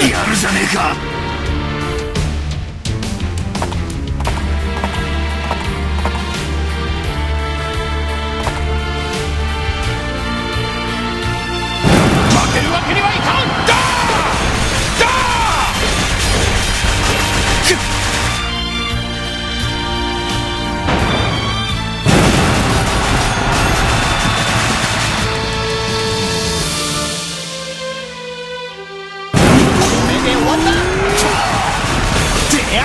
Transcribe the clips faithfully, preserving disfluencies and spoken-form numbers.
やるじゃねえか。負けるわけにはいかん。ダー！ダー！これで終わった。てや！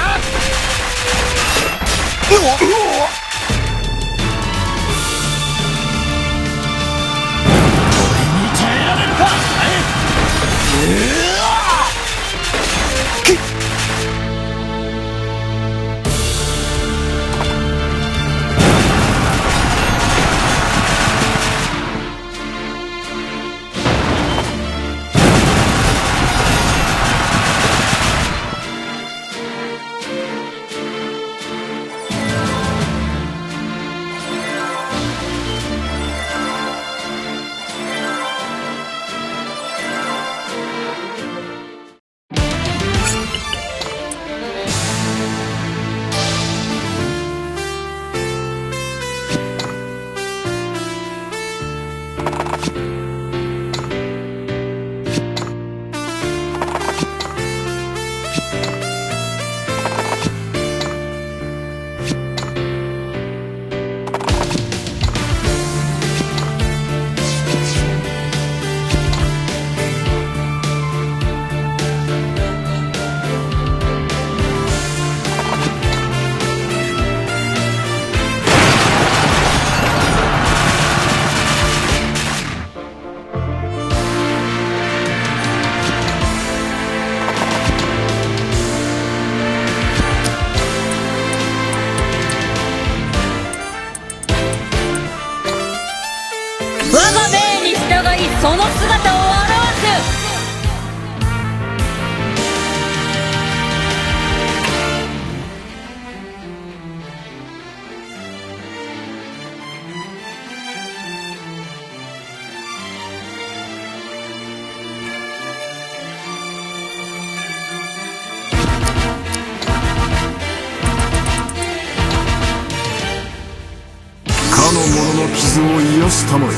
うわ！俺に耐えられるか！うわ！我が命に従い、その姿を現す。かの者の傷を癒やすたまえ。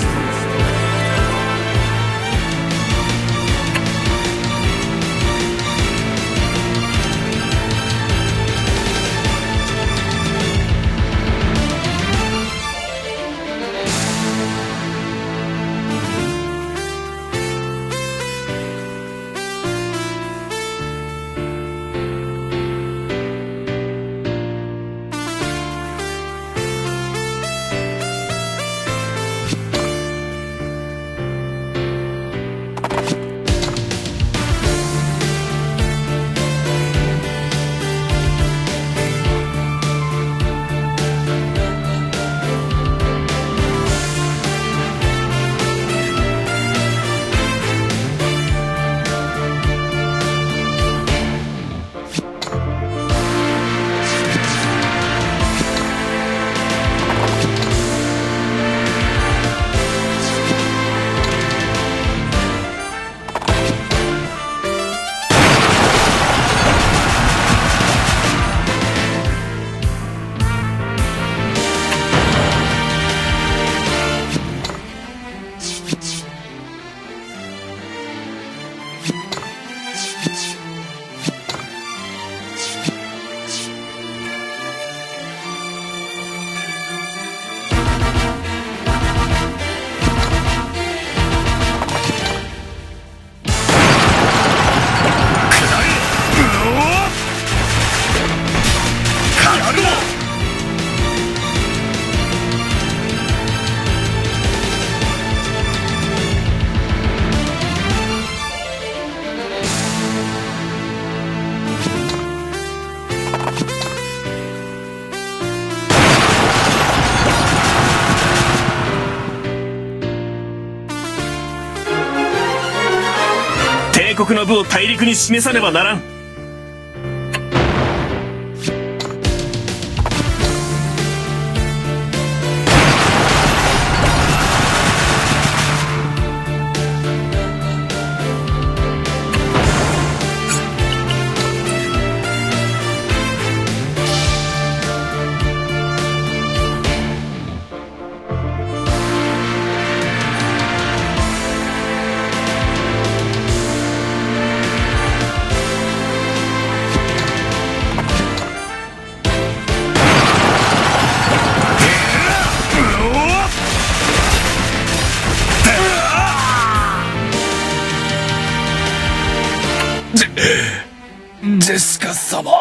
帝国の部を大陸に示さねばならん。ジェ、ジェシカ様。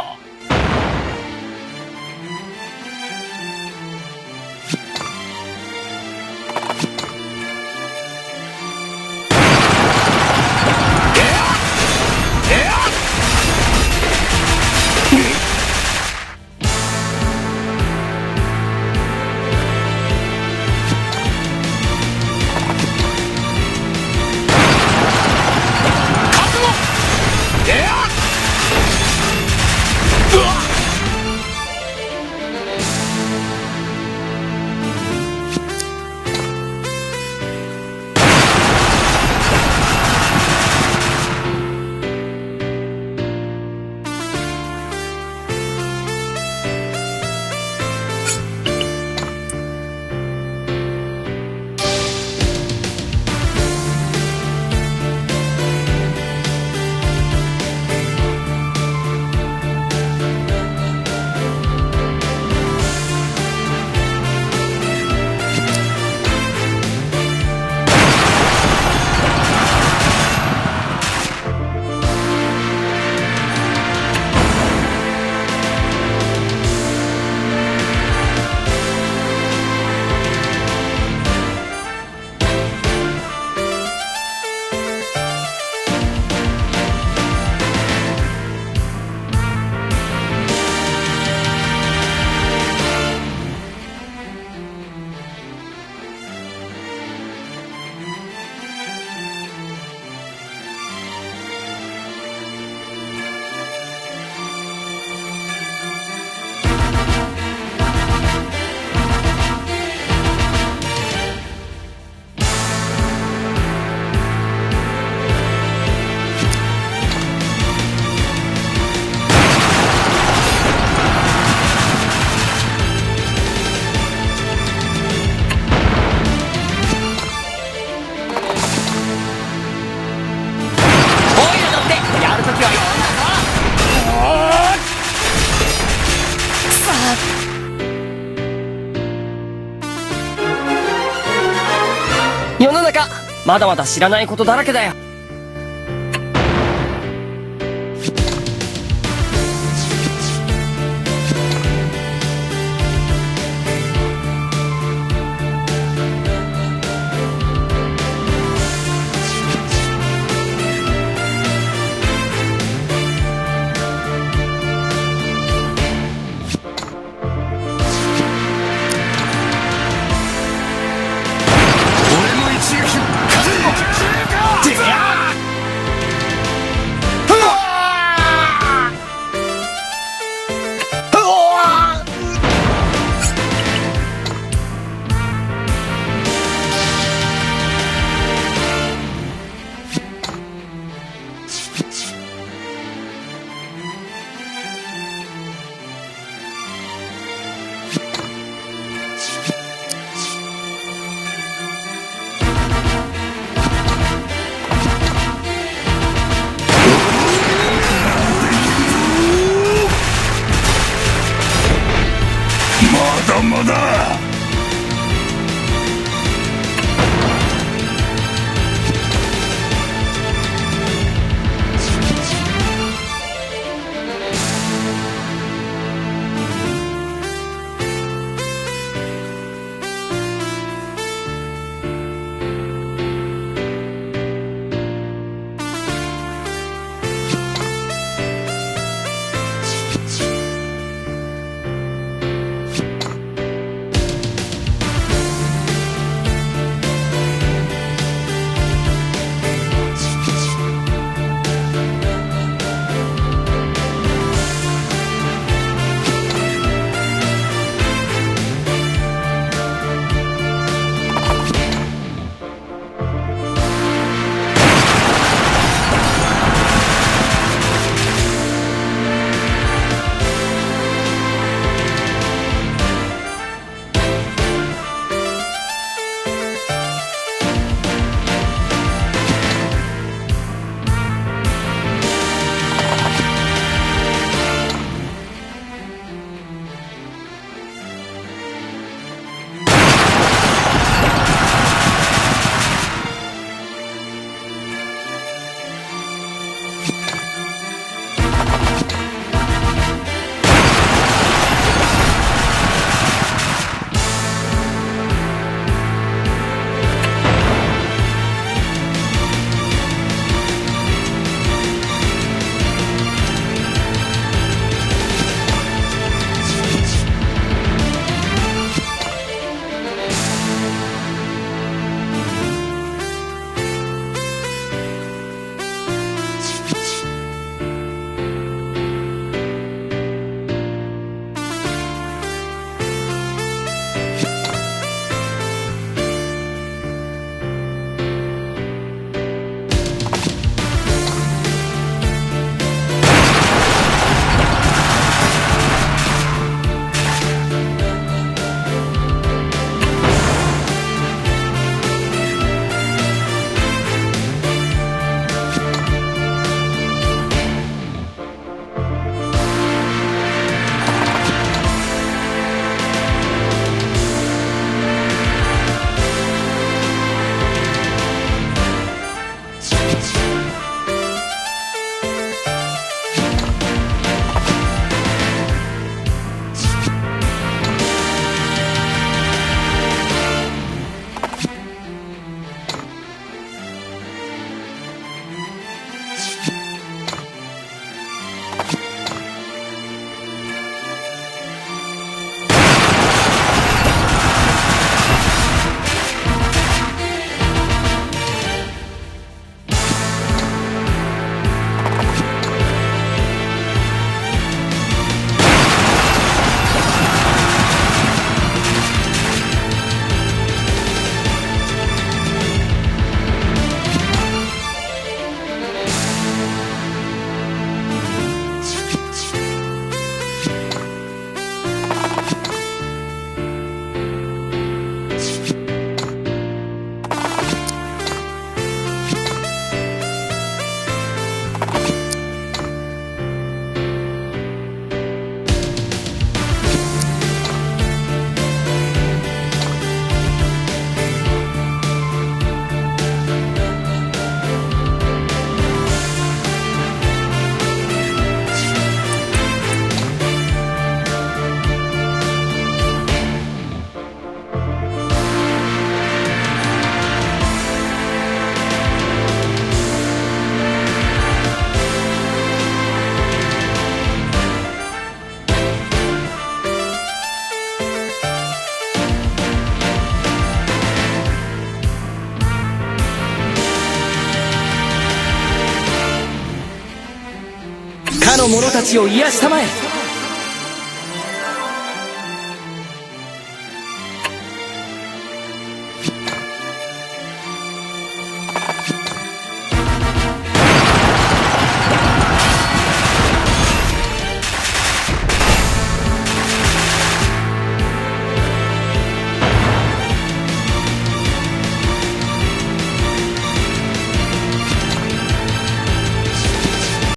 こういうのって、やるときはやるんだぞ。くそ。世の中、まだまだ知らないことだらけだよ。 俺の一撃を、てやー！うわー！うわー！まだまだ。 こあの者たちを癒したまえ。